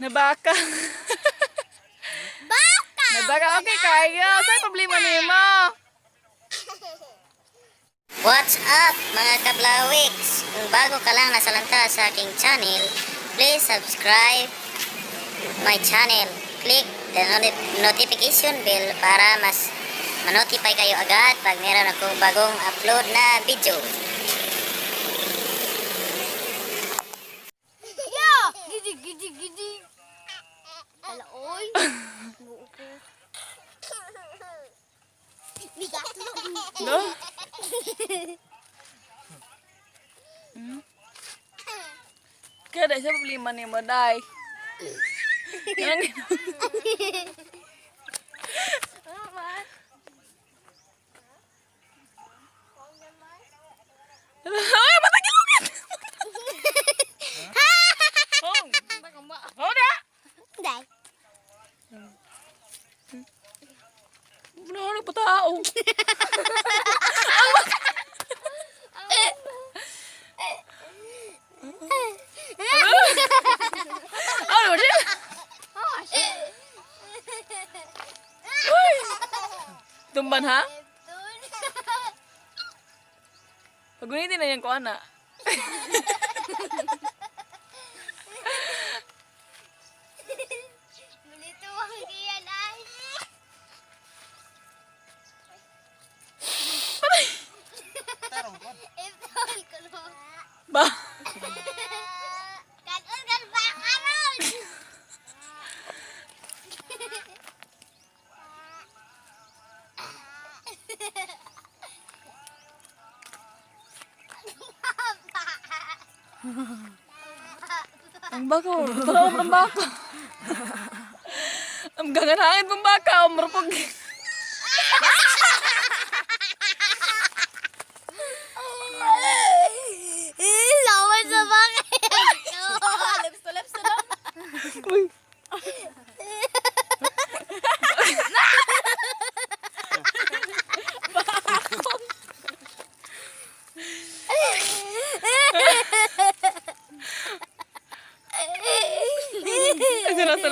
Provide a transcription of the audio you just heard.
Nabaka. Baka! Nabaka. Okay, kayo. Sa'yo problema nimo? What's up, mga kablawiks? Kung bago ka lang nasalanta sa aking channel, please subscribe my channel. Click the notification bell para mas manotify kayo agad pag meron akong bagong upload na video. Ya! Gidi, gidi, gidi. Ala, oy. Buo ko. Bigat mo. No? Kaya dahil sa problema nimo, day. Ang- Ay, matagilugin! Hong! Hong na! Day. Ano pa tao? Ano siya? Uy! Tumban ha? Pagunitin na yan ko, ana. Malito ang kiyan ay. Iptol ko no. Ba? Kanon kan ba karon? Ang bako. Totoo ang bako. Ang gaganangin pong baka. Umrupog.